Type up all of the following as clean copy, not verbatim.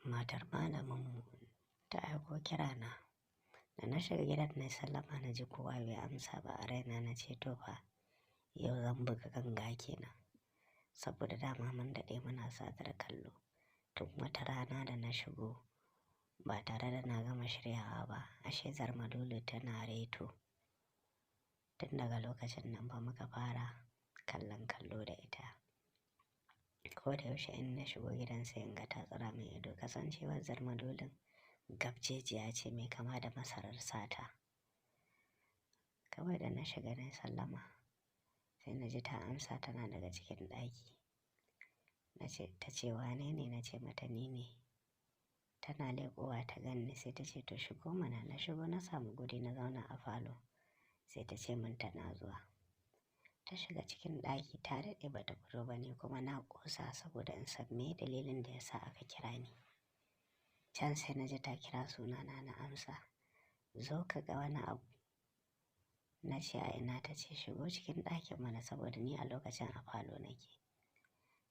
Matar malaminmu ta aiko kirana. Da na shiga gidan na sallama, na ji kowa bai amsa ba. A raina na ce, to fa, yau zan buga ganga kenan. Saboda dama mun daɗe muna satar kallo. Tun wata rana da na shigo ba tare da na gama shiryawa ba, ashe Zarmalulu tana reto. Tun daga lokacin nan ba muka fara kallon kallo da ita. Ko da yaushe in na shigo gidan, sai in ga ta tsira min ido. Kasancewar Zarmalulun gabjejiya ce mai kama da masarar sata. Kawai da na shiga na sallama, sai na ji ta amsa, tana daga cikin ɗaki. Na ce, ta ce, "Wane ne?" Na ce mata, "Ni ne." Tana leƙowa ta ganni, sai ta ce, "To, shigo mana." Na shigo, na samu guri na zauna a falo. Sai ta ce min tana zuwa. Ta shiga cikin ɗaki, ta daɗe bata fito ba, ni kuma na ƙosa saboda in san me dalilin da ya sa aka kira ni. Can sai na ji ta kira sunana, na amsa. "Zo ka ga wani abu." Na ce, "A ina?" Ta ce, "Shigo cikin ɗakin mana," saboda ni a lokacin a falo nake.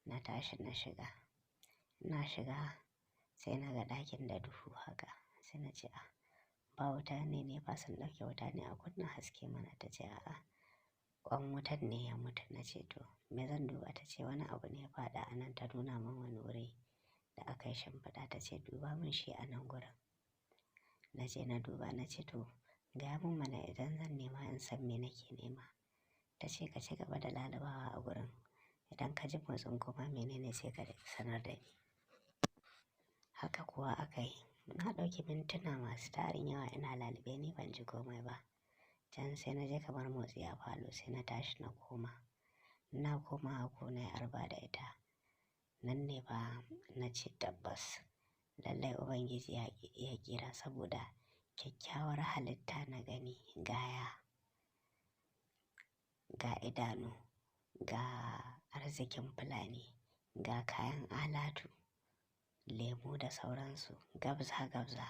Na tashi na shiga. Ina shiga sai na ga ɗakin da duhu haka. Sai na ce, "A, ba wuta ne? Ne sun ɗauke wuta ne? A kunna haske mana." Ta ce, "A'a, ƙwan wutan ne ya mutu." Na ce, "To, me zan duba?" Ta ce, "Wani abu ne ya faɗa a nan." Ta nuna min wani wuri da aka yi shimfiɗa. Ta ce, "Duba min shi a nan gurin." Na je na duba. Na ce, "To, gaya min mana idan zan nema in san me nake nema." Ta ce, "Ka ci gaba da lalubawa a gurin. Idan ka ji motsin koma menene, sai ka sanar da ni." Haka kuwa aka yi. Na ɗauki mintuna masu tarin yawa ina lalube, ni ban ji komai ba. Can sai na je kamar motsi a falo, sai na tashi na koma. Ina komawa ko na yi arba da ita. Nan ne fa na ce tabbas lallai Ubangiji ya iya ƙira, saboda kyakkyawar halitta na gani, gaya, ga idanu, ga arzikin Fulani, ga kayan alatu, lemu da sauransu, gabza gabza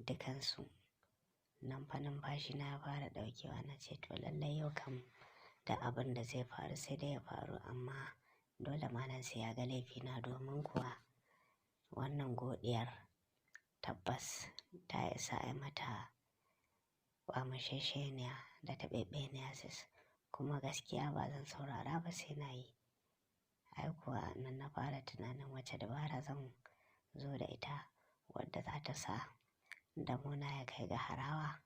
dukansu. Nan fa numfashi na ya fara ɗaukewa. Na ce, to, lallai yau kam da abin da zai faru sai dai ya faru, amma dole malam sai ya ga laifina, domin kuwa wannan godiyar tabbas ta isa a mata kwamashesheniya da taɓeɓeniya sis, kuma gaskiya ba zan saurara ba, sai na yi. Ai kuwa nan na fara tunanin wace dabara zan zo da ita wadda za ta sa damona ya kai ga harawa.